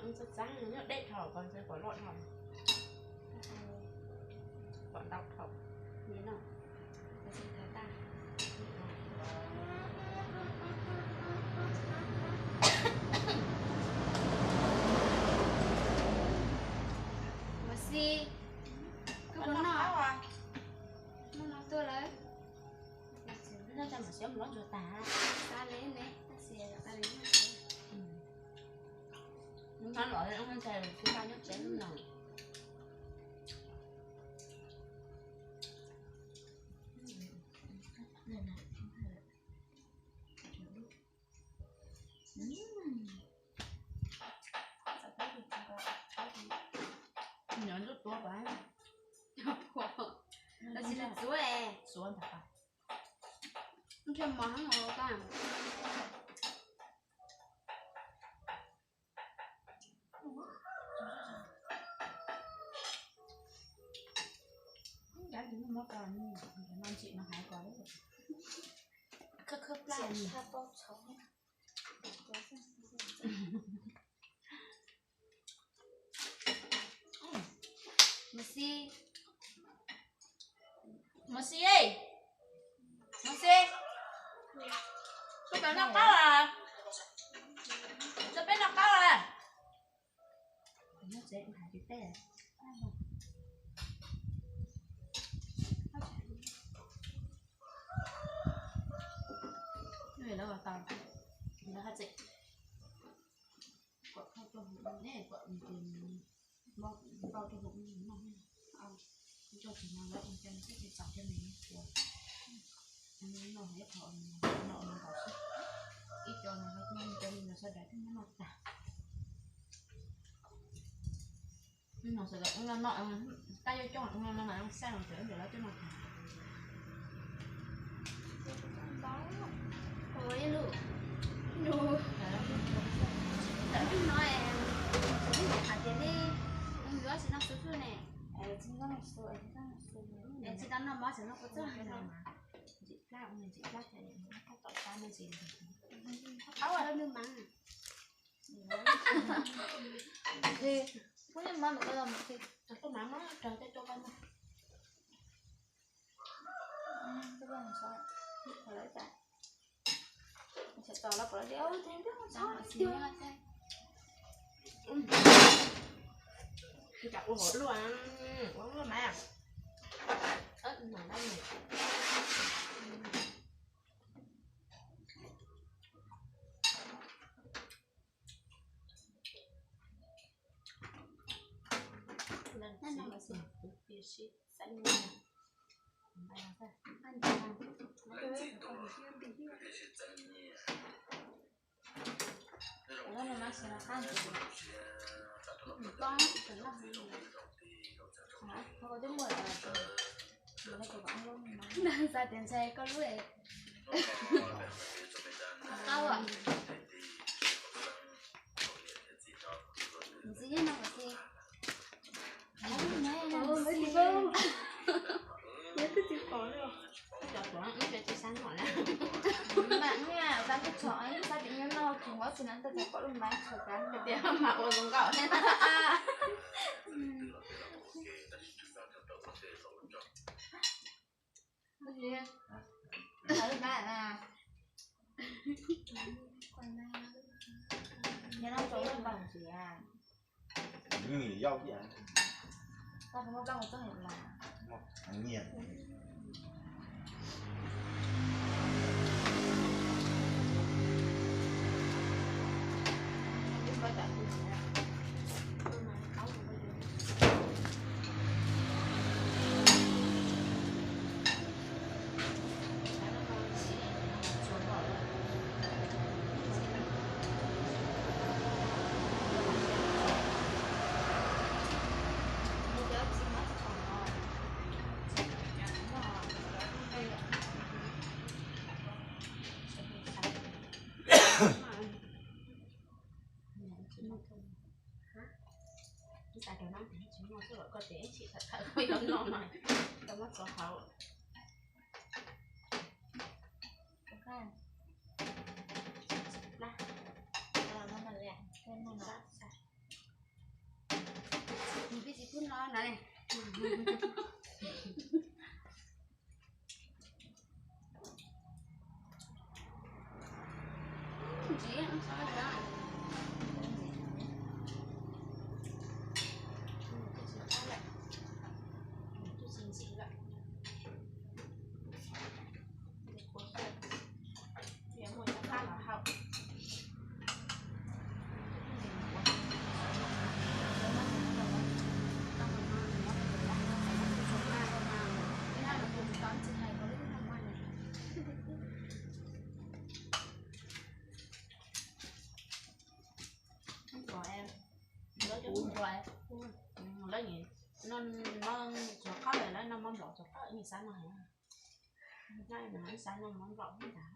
Txav txav nyob deb dhau, kom loj dhau, kom ntau dhau. Mus Xis, koj puas noj? Noj no tuaj lawm. Noj tso mam siab mus lov ntsuag tag. Xav li ne, tab sis xav li. Hnub no los ntshai tsis nyob tsev no. Nyob ntuj tuab pas, tab sis nws txuav, txuav ntag. Ntshe mos heev os koj. Cov ntsim no hais kom khawb khawb plab. Mus Xis, Mus Xis, Mus Xis, koj puas noj qaub as? Koj peb noj qaub as? Lawv tau, lawv haj tseem kom thauj rau hauv ne, kom npau rau hauv no, coj tsis no lawv ua cov no xwb ces txaus cov me nyuam no ib qho no nkaus xwb. Ib co no cov me nyuam sawv daws twb muab noj tag. No sawv daws no no, tab yuav coj no no mas xaj no ces ntawm lawv twb noj tag. Ua ib lub, ntawm no es, hais tias nej yuav tsis noj su xwb ne. Es tsis tau noj mov tseem noj kua txob no. Ntsim plab, ntsim plab, tom plab no ntsim. Qab ua nws mas. Pub nej mov mus koj los mus. Cov tuaj mas mov rau tej tuaj koj mog. Tsam ua hauv luaj, ua luaj mas. Xav tias ntshai koj lub qaub. Ntxiv no mas si. Nyob twb tsis pom li. Cov tuav ib ce tsis xav noj na. Mas niag txav twb tshov, xav tias nyob no tsis muaj tsis na, tab sis pom lub mas tshov txav tias mas ua zoo nkauj thiab. Nyob no rau lub npau ntsiav. Nyiam yau tiag. Koj puas muaj koj mus txog los? Nyiam. Ib tas rau nab tes tsis muaj xwb, koj tes ib chim thawm thawm koj yuav noj mas koj muab txov hauv. Plab, plab, plab. Lawv cov nplog, lawv no, no tsov qab lawm, lawv no mov nplaum tsov qab, nej xav no heev, nej xav no mov nplaum ntag.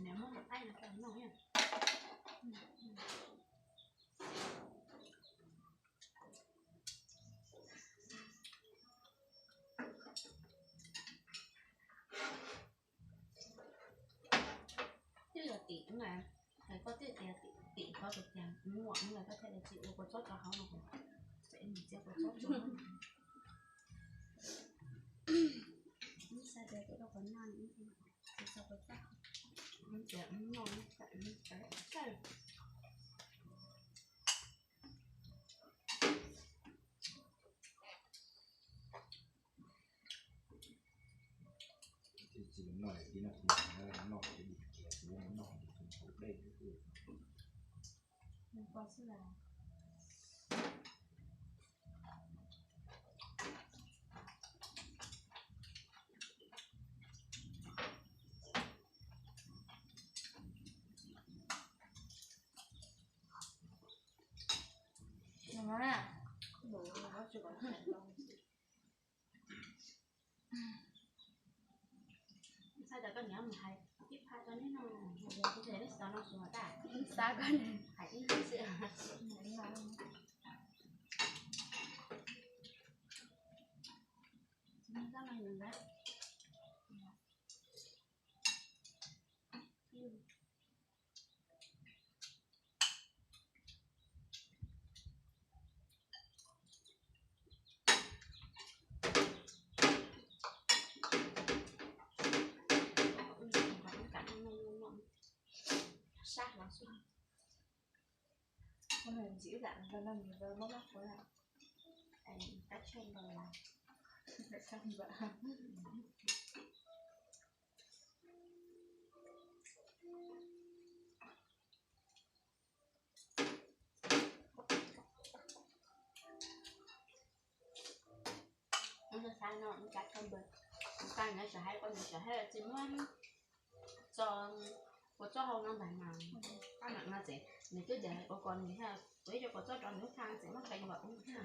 Niam muab mus qaib no rau noj. Twb yog tim, hais koj twb tias tim, tim qhov tias muam no los koj thiaj li tsis ua kua txob rau hauv no, tseem mus txiav kua txob rau. Xav tias rau qhov no, tsis txog kua txob, tias noj, Xav tias koj niam mus hais ib phaj rau neb no, kuv tias neb tsis tau noj su tas, xav koj hais ib xwb. Sab los xwb. Ntxiv lam nta nta mus mob mob quav, qab tshuaj nta, qab tshuaj nta. Ub, xav no ub, cas koj npawg, koj niam tseem hais, koj niam tseem hais tsis muab txo kua txob hau no ntag mas, koj niam no tseem, nws twb tias ua kos nws thiab, kuv ib co kua txob rau nws thiab tseem muab qee npaum ub thiab.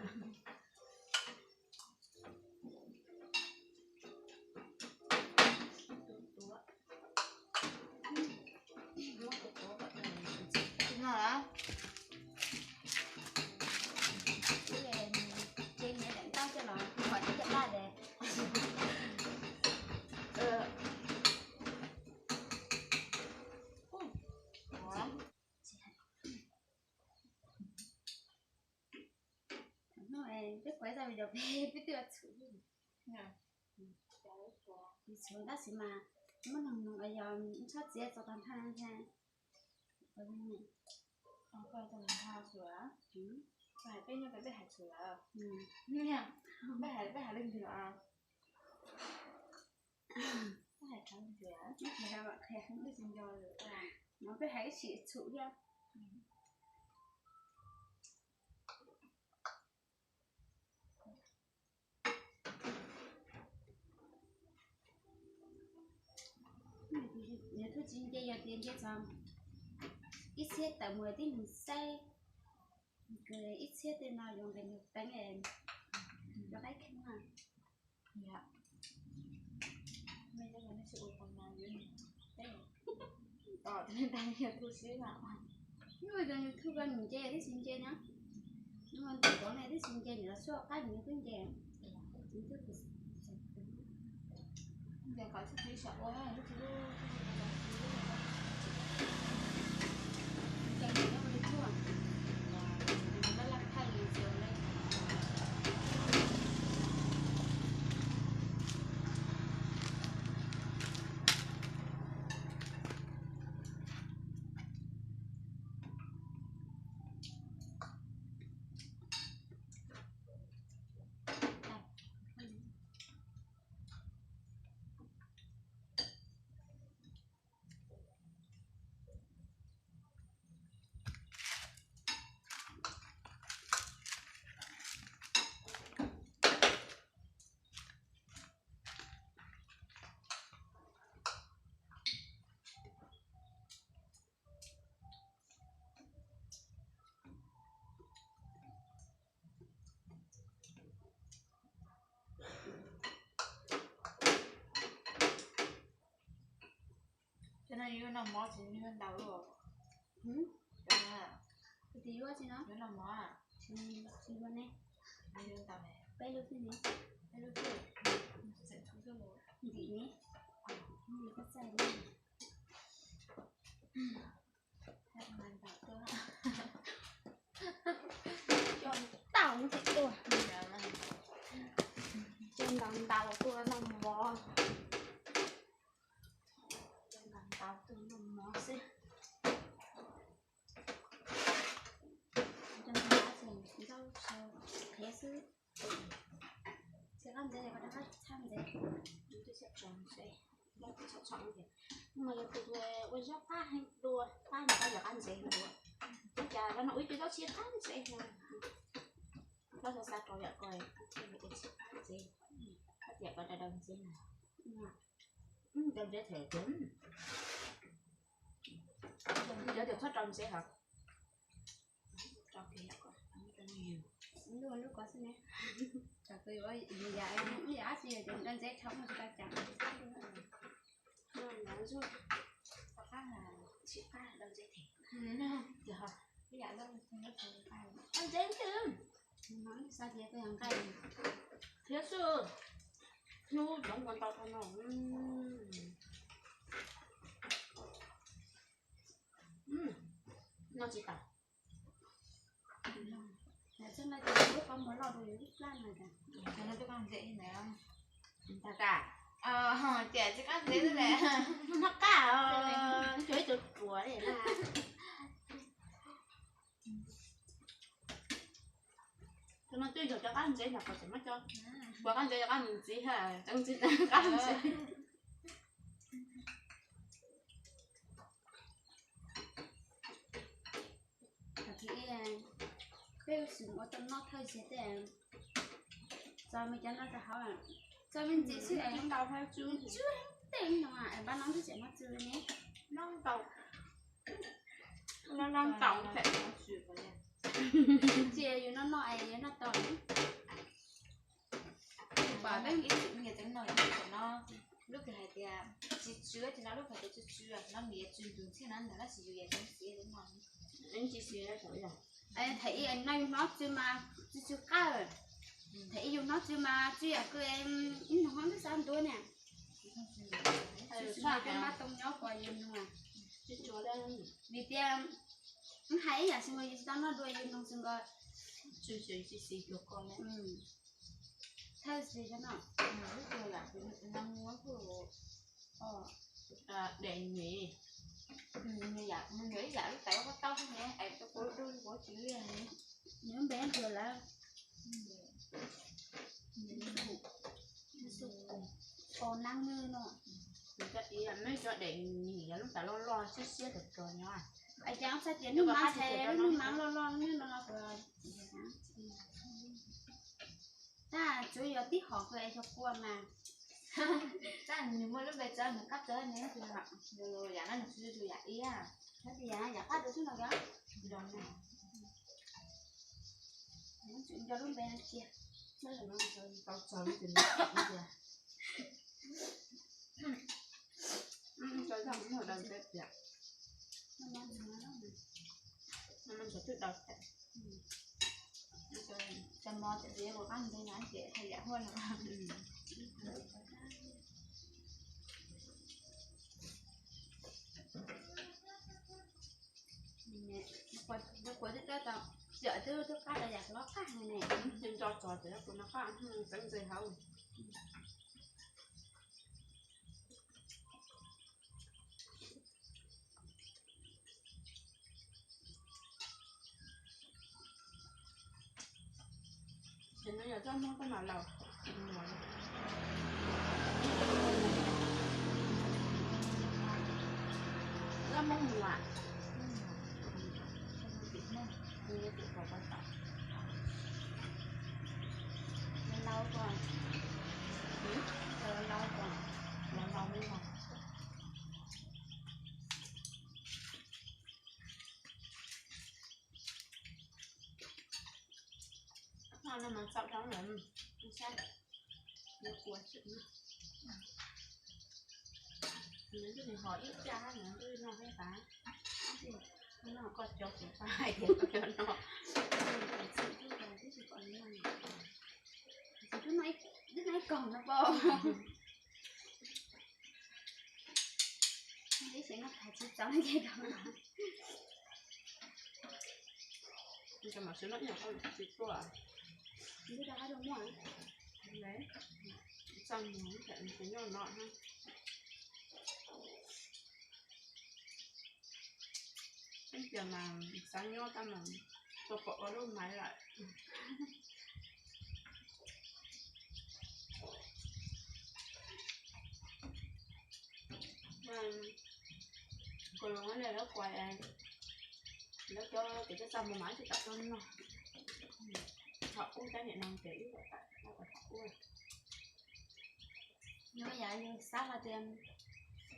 Tsis no lawm. Ces niam daim ntaub coj los kom tib caj dab de. Hnub peb quav tau video peb, peb twb ua txhuv. Txhuv tab sis mas muab noog noog yog txhob txiav txog tag nrho thiab. Koj tau nag npha xwb, koj hais peb nyob peb hais xwb lawm. Peb hais, peb hais leej twg los? Peb hais rau leej twg? Peb tsis nco lawm. No peb hais ib sim txhum thiab. Nws twb tsis nce, yog tias nce txog ib txhiab tawm mus tib neeg saib, ib txhiab tej no yuav nqis nws peev, yuav qaib kheej na. Ua zoo YouTube ko nws nce tib si nce na, nws ntuj tuv ne tib si nce, nws los txhua qab nws twb nce. Cov no yuav noj mov tsis yuav ntau luaj. Cov no, yuav noj mov, tsis yuav ne, yuav ntau ne, peb lub xwb ne, peb lub xwb, ntim ne, koj txaij ne. Coj ntau thiab tuaj, coj ntau ntau tuaj noj mov, coj ntau ntau tuaj noj mov xwb. Coj ntau ntau xwb, qhiav xwb. Txiv qab ntxev, koj rov qab txhab ntxev, twb txiav tso ntxev, txhom txhom ntxev. Mas yog tus ua zaub qab heev dua, qab ntxev yog qab ntxev dua. Ua cas no ua ib tug zaub tsis qab ntxev no. Koj xav xav rau yam ko, ua tsis qab ntxev, koj tiam koj daws daws ntxev na. Daws ntxev them tias, cov tias txhob rau ntxev hov. Lub ko xwb ne, tsam tus yuav yam, yam dab tsi yog daws ntxev dhau mus tsis tau cas. Rov qab tsis qab daws ntxev them. Ib yam dab ntxev twb, xav tias koj yog nqaij, qhiav xwb, hnub yoov ua ntau dhau no. Noj tsis tau. Lub qhov muag loj dua yus lub plab no cas. Tag ka, tiam tsis qab ntxev xwb ne. Noj qab, cog ib tug ruam li na. Tus no twb yog cov qab ntxev ntag, qhov tseem muab cov, puas qab ntxev cov qab mus ntxiv, cov ntxiv qab ntxev. Peb ua xwm ua tau noj thawj zaug tej, txo me cov no rau hauv, txo me ntxiv xwb es ntau, tsw heev tej no es npaj no twb tseem muab tsw ne. Noj ntau, noj ntau, tsis yus noj noj es yus noj tau. Pom peb ib txwm nyias teev no, no lub twg hais tias tsis tsw ces no, lub twg hais tias tsw tsw no, nws yuav tsw tus ntxhiab no ntag, tab sis yus yam tseem xis no. Tsis xis, thaum ib no yus hnov tsw mas tsw tsw qab, thaum ib yus hnov tsw mas tsw yam kws ib hnub twb xav ntuav ne. Tsw tsw mas cov mab too nyob kuas yus nug, vim tias hais ib yam xwb nkaus yus tsis tau noj dua yus nug xwb nkaus. Tsw tsw tsis xis cuag ko ne. Thawj xis no, lub twg yam no, daim mis, nws yam, nws yog ib yam lub tais ua koj taub xwb ne, es rau kuv lub dub kuv tsis liaj ne. Nws lub npe nrhiav lawm. Tau neeb nws no. Nws cov daim mis yog lub tais loj loj siab siab rog rog nyob. Cas txhais tias nws mas, lub nws mas loj loj nws no no. Tab tsuav yog tib hom kws es yog kua mas. Tab nws muaj lub npe txawv, nws qab txawv ne, yam no nws tsis yog yam iab. Yam qab rau xwb no, nco lub npe no cia. Tau txog lub tias, tso zog mus daws tias, no ntxhov twb daws thiab. Cov mov cov txiv ua qab ntev no ces haj yam huaj no. Kuv twb, twb qab rau yam kuv qab ne. Nco txog tias kuv no qab txeeb ntse hauv. Ces no yog txoj Hmoob koj mam laus. Txoj Hmoob muam. Lauj ko, lauj ko, lauj lauj li no. Ho no mas txaus dhau lawm, saib, yuav kua xwb. Nws twb hov ib caj, nws twb noj thiab tas. Noj koj cov kuv pab hais tias koj cov no. Twb noj ib koog no pab. Ib xeem no tham tsis txaus li ces tau. Cov mam sib noj ib yam koj tsis tuaj. Txaj muag tseem nyob no. Ib pliag mas xav nyob tab mas tau pom ua lub maiv lawm. Kuv los lawv kuas, lawv cov kev coj txaj muag mas tsis tau tuaj noj. Thaum ub tab nim no ces wb kom tawm, wb kom thaum ub. Nyob yav yus xav hais tias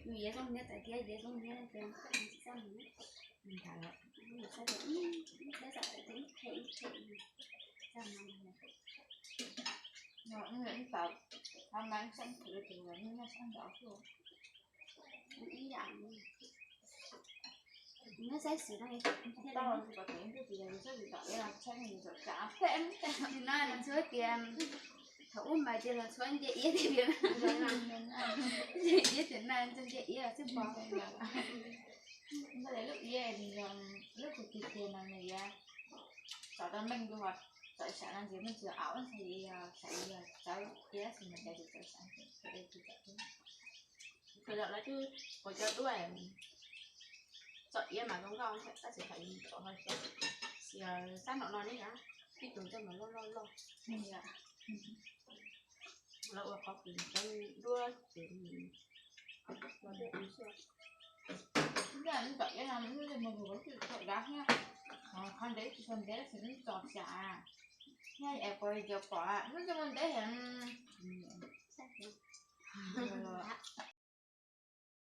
yus Yiv Zoo Hnyiab txawm tias Yiv Zoo Hnyiab tias tsis txaj muag, yus xav tias ib txhia txawm tias ib txhia ib txhia txaj muag. Ib txhia thaum mas xeeb thwv tus nws nyob sab nraud xwb. Ib yam nyob saib xwm no, tau tsis kom tev ntuj tsis yog yus txhob yus tom iab los tsheb yus txawm tsam phem. Nim no los txhua tias thaum ub mas tias los txhua nce iab tiag tiag, nce iab tiam no nce iab los xwb pom. Lub iab, lub kws tiag tiag no nws yuav txom tau meej dua, txawm sam no ntxiv meej tsis au ntxhais yog sam yog txawv iab xwb mas cas tsis txawv sam, tsis txawv. Kws lawv twb ua cov duab txom iab mas zoo nkauj tab sis thaum yus tsom ho xyaw, xyaw sab nraum no ne, ib tug ntawd mas loj loj loj. Lawv ua qhov kws txawv duab ces ua duab ua xyaw. Txom iab no lub mus lug tsis tau dav thiab, qhov ntev tsis tau ntev tab sis txom xyaw thiab es puas cov pom lub mus ntev heev.